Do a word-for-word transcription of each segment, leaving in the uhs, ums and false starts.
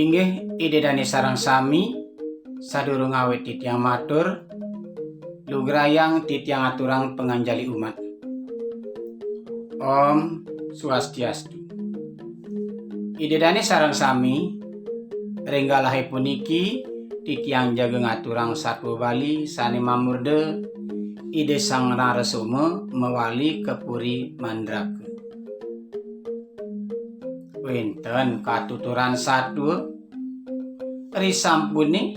Inggih, Ida Dane sareng sami, sadurung awit titiang matur, lugrayang titiang aturang panganjali umat. Om Swastiastu. Ida Dane sareng sami, ring galahe puniki titiang jaga ngaturang satua Bali sane mamurda Ida Sang Narasoma mawali ka Puri Mandraka. Wenten katuturan satua, risampune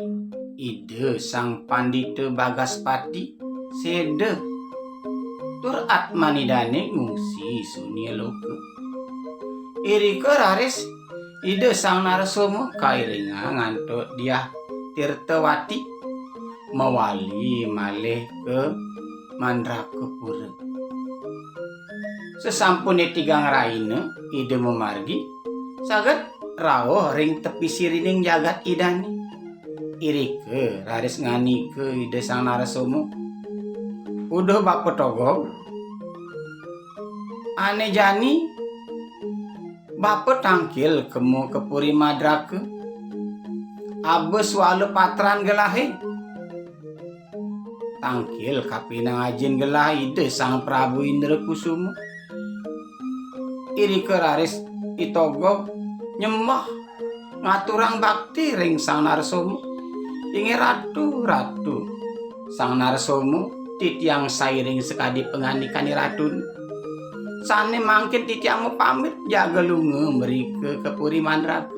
Ida Sang Pandita Bagaspati seda tur atmanidane ngungsi sunia loka. Irika raris Ida Sang Narasoma kairingang antuk Diah Tirtawati mawali malih ka Mandrakapura. Sasampune tigang raina Ida mamargi, saget rauh ring tepi sirining jagat Idane. Irika raris ngandika Ida Sang Narasoma, "Uduh Bapa Togog, ane jani Bapa tangkil kema ka Puri Madraka. Aba swala patran gelahe." Tangkil kapining ajin gelah Ida Sang Prabu Indra Kusuma. Irika raris I Togog nyembah ngaturang bakti ring Sang Narasoma. "Inggih Ratu, Ratu Sang Narasoma, titiang sairing sakadi pangandikan Ratune. Sane mangkin titiang mapamit jaga lunga mrika ka Puri Mandraka."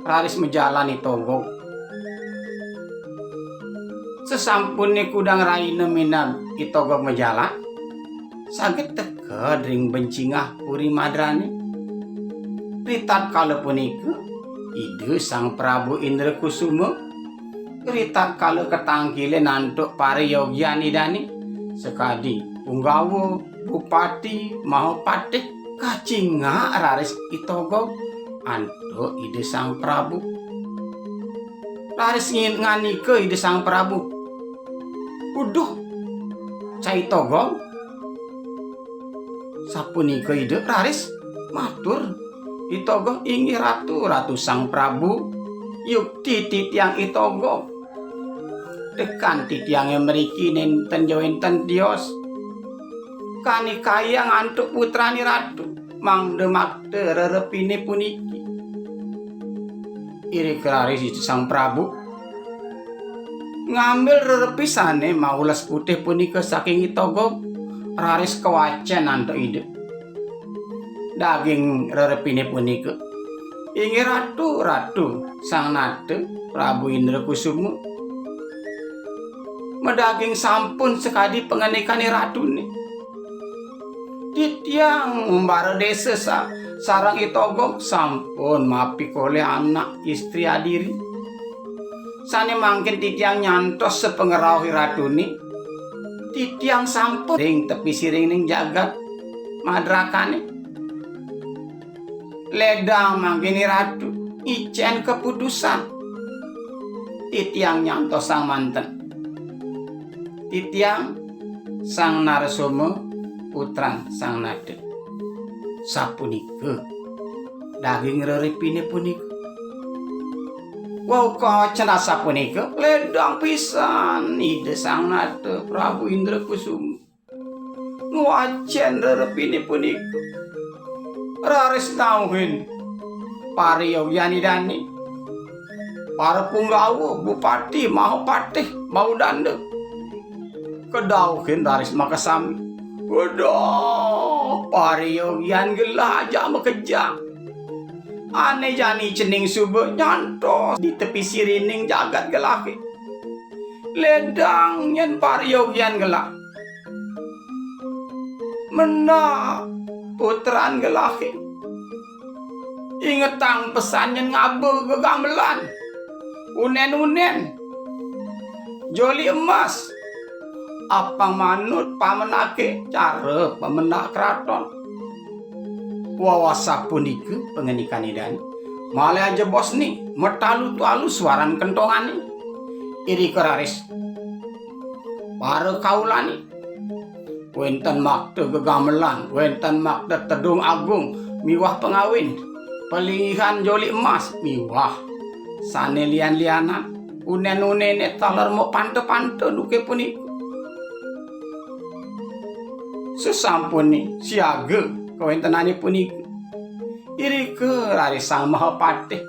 Raris majalan I Togog. Sasampune kudang raina minab I Togog majalan, saget teked ring bencingah Puri Madrane. Ritatkala punika, Ida Sang Prabu Indra Kusuma ritatkala katangkilin antuk parayogian Idane, sakadi Punggawa, Bupati, Mahapatih, kacingak raris I Togog antuk Ida Sang Prabu. Raris ngin-, ngandika Ida Sang Prabu, "Uduh, cai Togog." Sapunika Ida raris matur, "I Togog, inggih Ratu, Ratu Sang Prabu, yukti titiang I Togog. Tekan titiange mriki nenten ja wenten tios. Kanikayang antuk putrane Ratu, mangda makta rerepine puniki." Irika raris Ida Sang Prabu ngambil rerepi sane maules putih punika saking I Togog, raris kawacen antuk Ida. Daging rerepine punika, "Inggih Ratu, Ratu Sang Nata, Prabu Indra Kusuma, madaging sampun sakadi pangandikane Ratune. Titiang umbara desa sa-, sareng I Togog sampun mapikolih anak istri adiri. Sane mangkin titiang nyantos sapangrauh I Ratune, titiang sampun ring tepi sirining jagat Madrakane. Ledang mangkin I Ratu ngicen kaputusan. Titiang nyantosang manten. Titiang Sang Narasoma, putran Sang Nata." Sapunika daging rerepine punika. Wau kawacen asapunika, ledang pisan Ida Sang Nata Prabu Indra Kusuma ngwacen rerepine punika. Raris nauhin parayogian Idane. Para punggawa, bupati, mahapatih, maudanda kadauhin raris makasami, "Wedah, parayogian gelah ajak makejang. Ane jani cening suba nyantos di tepi sirining jagat gelahe. Ledang nyen parayogian gelah. Mendak putran gelahe. Ingetang pesan nyen ngaba gegamelan, unen-unen, joli emas, apang manut pamendake cara pamendak kraton." Wau asapunika pangandikan Idane, malih ajebos ni matalu-talu suaran kentongane. Irika raris para kaulane, wenten makta gegamelan, wenten makta tedung agung miwah pangawin, Linggihan joli emas miwah sané lian-lianan, unén-unéné taler mapanta-panta duké punika. Sasampuné siaga kawéntenané punika, irika raris Sang Mahapatih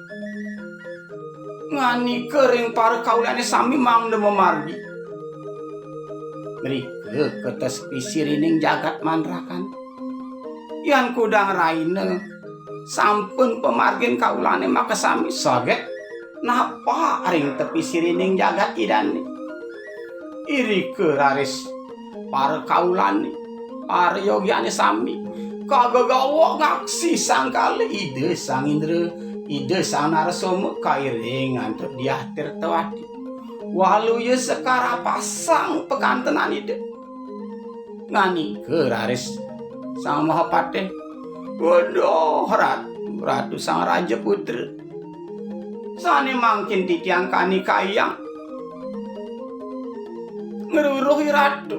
ngandika ring parakaulané sami mangda mamargi. Mrika ka tepis sirining jagat mandrakan. Yan kudang rahina sampun pamargin kaulané makasami saget napak ring tepis sirining jagat Idané. Irika raris parakaulané, parayogiané sami kagagawa ngaksi sangkala Ida Sang Indra, Ida Sang Narasoma kairing antuk Diah Tirtawati. Waluya sekar apasang pakantenan Ida. Ngandika raris Sang Mahapatih, "Waduh, Ratu, Ratu Sang Raja Putra. Sané mangkin titiang kani kayang ngruruhi Ratu.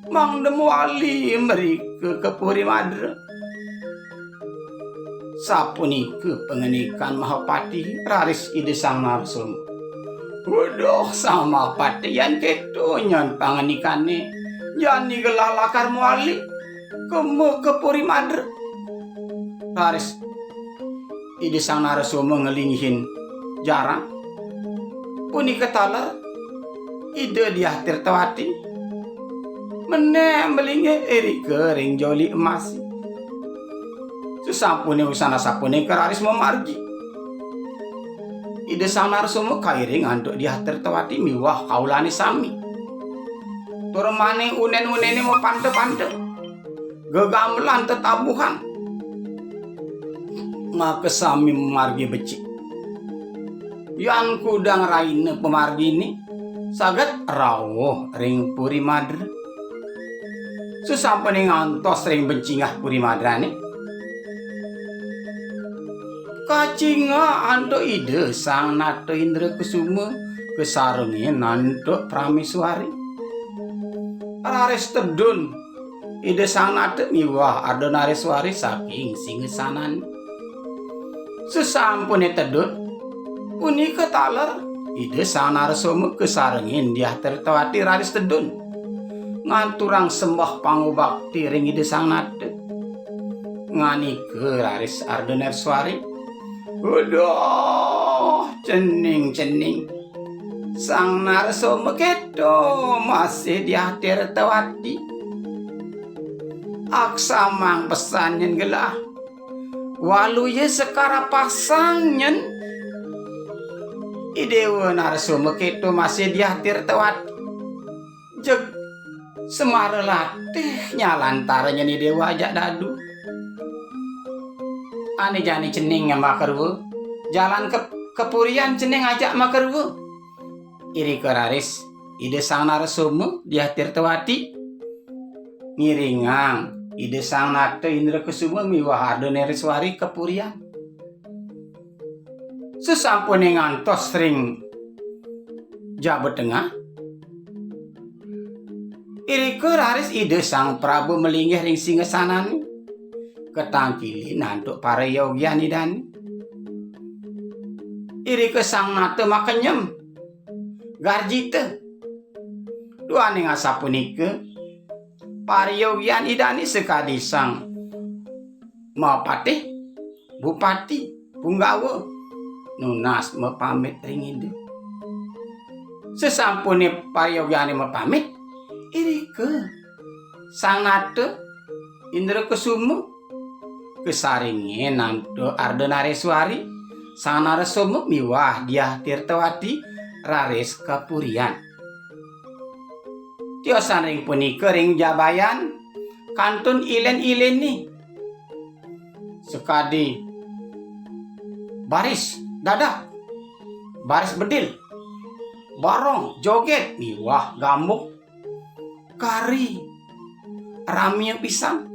Mangda mawali mrika ka Puri Madra." Sapunika pangandikan Mahapatih raris Ida Sang Narasoma. "Waduh, Sang Mahapatih, yan kéto nyen pangandikané, jani gelah lakar mawali ka ma-, ka Puri Madra." Raris Ida Sang Narasoma nglinggihin jarang. Punika taler Ida Diah Tirtawati menék malinggih irika ring joli emas. Sasampuné usan asapunika raris mamargi Ida Sang Narasoma kairing antuk Diah Tirtawati miwah kaulané sami. Tur malih unén-unéné mapanta-panta, gegamelan tetabuhan, makasami mamargi becik. Yan kudang rahina pamarginé saget rauh ring Puri Madra. Sasampuné ngantos ring bencingah Puri Madrané, kacingak antuk Ida Sang Nata Indra Kusuma kasarengin antuk Praméswari. Raris tedun Ida Sang Nata miwah Ardanareswari saking singasanan. Sasampuné tedun, punika taler Ida Sang Narasoma kasarengin Diah Tirtawati raris tedun ngaturang sembah pangubakti ring Ida Sang Nata. Ngandika raris Ardanareswari, "Aduh, cening-cening. Sang Narasoma kéto masih Diah Tirtawati. Aksamang pesan nyen gelah. Waluya sekar apasang nyen I Déwa Narasoma kéto masih Diah Tirtawati. Jeg Semara Latih nyalantara nyen I Déwa ajak dadu. Ané jani cening makarua, jalan ke, ka purian cening ajak makarua." Irika raris Ida Sang Narasoma, Diah Tirtawati, ngiringang Ida Sang Nata Indra Kusuma miwah Ardanareswari ka purian. Sasampuné ngantos ring jaba tengah, irika raris Ida Sang Prabu malinggih ring singasanané, katangkilin antuk parayogian Idané. Irika Sang Nata makenyem garjita. Duaning asapunika, parayogian Idané sakadi Sang Mapatih, Bupati, Punggawa nunas mapamit ring Ida. Sasampuné parayogiané mapamit, irika Sang Nata Indra Kusuma kasarengin antuk Ardanareswari, Sang Narasoma miwah Diah Tirtawati raris ka purian. Tiosan ring punika ring jabayan kantun ilén-iléné sakadi baris dadak, baris bedil, barong, jogét, miwah gambuk kari ramia pisan.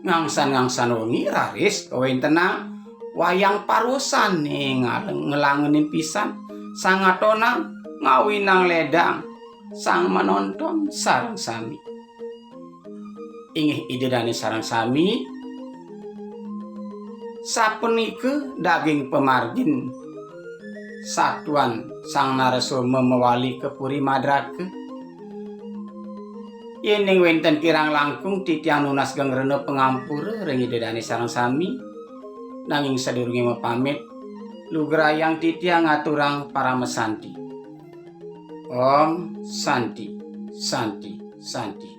Ngangsan-ngangsan wengi raris kawéntenang wayang parwasané ngaleng-, nglangenin pisan. Sang ngatonang, ngawinang lédang, sang manonton sareng sami. Inggih Ida Dané sareng sami, Sapunika daging pamargin satuan Sang Narasoma mawali ka Puri Madraka. Yening wenten kirang langkung, titiang nunas geng rena pangampura ring Ida Dane sareng sami, nanging sadurunge mapamit, lugrayang titiang ngaturang paramasanti. Om Santi, Santi, Santi.